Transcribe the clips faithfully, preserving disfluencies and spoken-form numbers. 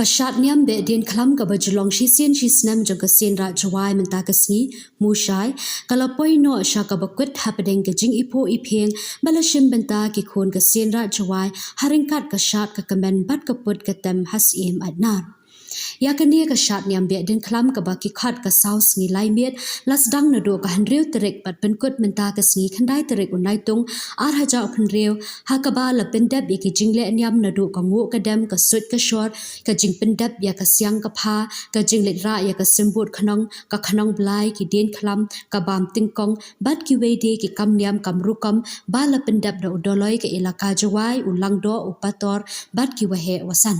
Ka shad niam Behdieñkhlam kaba ju long shisien shisnem jong ka Seiñ Raij Jowai mynta ka sngi, Mushai, ka la poi noh sha kaba kut hapdeng ka jingiphuh iphieng ba la shim bynta ki khun ka Seiñ Raij Jowai ha ryngkat ka shad ka kmen bad ka put ka tem ha Syiem Aitnar. Ïa kane ka shad niam Behdieñkhlam kaba ki khot ka saw sngi lai miet la sdang naduh ka hynriew tarik bad pynkut mynta ka sngi khyndai tarik u Naitung ar hajar arphew hynriew, ha kaba la pyndep ïa ki jingleh niam naduh ka nguh ka dem, ka suit ka shor, ka jingpyndep ïa ka siang ka pha, ka jingleit rah ïa ka symbud khnong, ka khnong blai, ki dieñkhlam, ka bam tyngkong bad kiwei de ki kam niam kam rukom ba la pyndep da u Dolloi ka Elaka Jowai, u Langdoh, u Pator bad ki waheh wasan.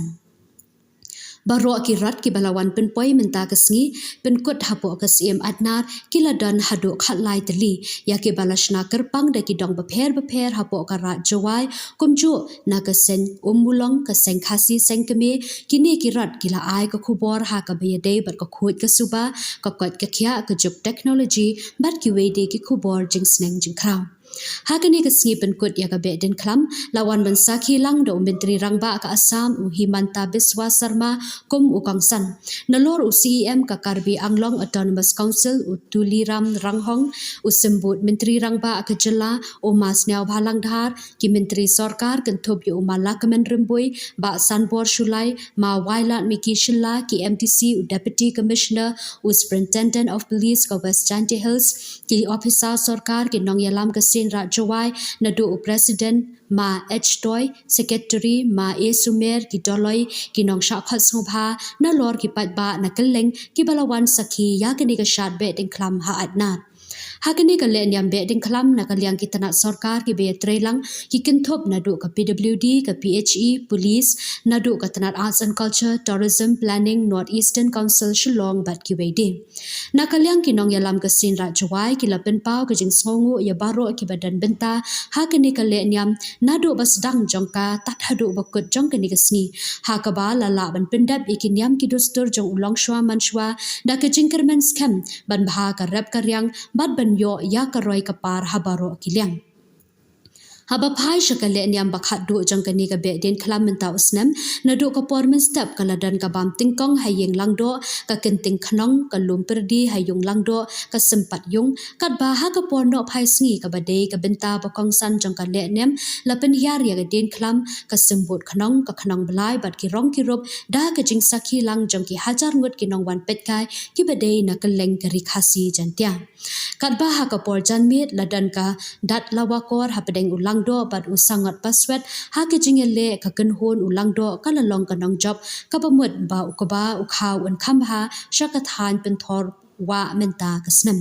Baroh ki rot kiba la wan pynpoi mynta ka sngi pynkut hapoh ka Syiem Aitnar ki la don haduh khatlai tylli, ïa kiba la shna kyrpang da ki dong bapher bapher hapoh ka Raij Jowai, kumjuh na ka Seiñ Ummulong, ka Seiñ Khasi Seiñ Kmie. Kine ki rot ki la ai ka khubor ha kaba ïadei bad ka khuid ka suba, ka koit ka khiah, ka juk technology bad kiwei de ki khubor jingsneng jingkhraw. Ha kane ka sngi pynkut ïa ka Behdieñkhlam la wan ban sakhi lang da u Myntri Rangbah ka Assam, u Himanta Biswa Sarma, kum u kongsan. Nalor u C E M ka Karbi Anglong Autonomous Council, u Tuliram Ronghang, u Symbud Myntri Rangbah ka jylla, u Ma Sniawbhalang Dhar, ki Myntri Sorkar kynthup ïa u Ma Lahkmen Rymbui, Bah Sanbor Shullai, Ma Wailadmiki Shylla, ki M D C, u Deputy Commissioner, u Superintendent of Police ka West Jaintia Hills, ki ophisar sorkar, ki nongïalam ka Seiñ Raij Jowai, naduh u President Ma H Toi, Secretary Ma A Sumer, ki Dolloi, ki nongshah khot sngewbha, nalor ki paidbah na kylleng kiba la wan sakhi ïa kane ka shad Behdieñkhlam ha Aitnar. Ha kane ka lehniam Behdieñkhlam, na ka liang ki tnat sorkar kiba ïatreilang ki kynthup naduh ka P W D, ka P H E, Police, naduh ka tnat Arts and Culture, Tourism, Planning, North Eastern Council Shillong bad kiwei de. Na ka liang ki nongïalam ka Seiñ Raij Jowai ki la pynpaw ka jingsngewnguh ïa baroh kiba don bynta ha kane ka lehniam naduh ba sdang jong ka tad haduh ba kut jong kane ka sngi, ha kaba la lah ban pyndep ïa ki niam ki dustur jong u longshuwa mansuwa da ka jingkyrmen skhem ban bha ka rep ka riang bad ban ïoh ïa ka roi ka par ha baroh ki liang. Haba phai sha ka lehniam ba khatduh jong kane ka Behdieñkhlam mynta u snem, naduh ka por mynstep ka la don ka bam tyngkong ha ïing Langdoh, ka kynting khnong, ka lum pyrdi ha ïung Langdoh, ka sympat ïung, katba ha ka por nohphai sngi kaba dei ka bynta ba kongsan jong ka lehniam la pynhiar ïa ka Dieñkhlam, ka symbud khnong, ka khnong blai bad ki rong ki rup da ka jingsakhi lang jong ki hajar ngut ki nongwan peitkai kiba dei na kylleng ka Ri Khasi Jaintia. Katba ha ka por janmiet la don ka dat lawakor hapdeng u Langdoh bad u Sangot Paswet, ha ka jingïaleh ka kynhun u Langdoh ka la long ka nongjop kaba mut ba u kba u khaw un kham bha sha ka thaiñ pynthor wah mynta ka snem.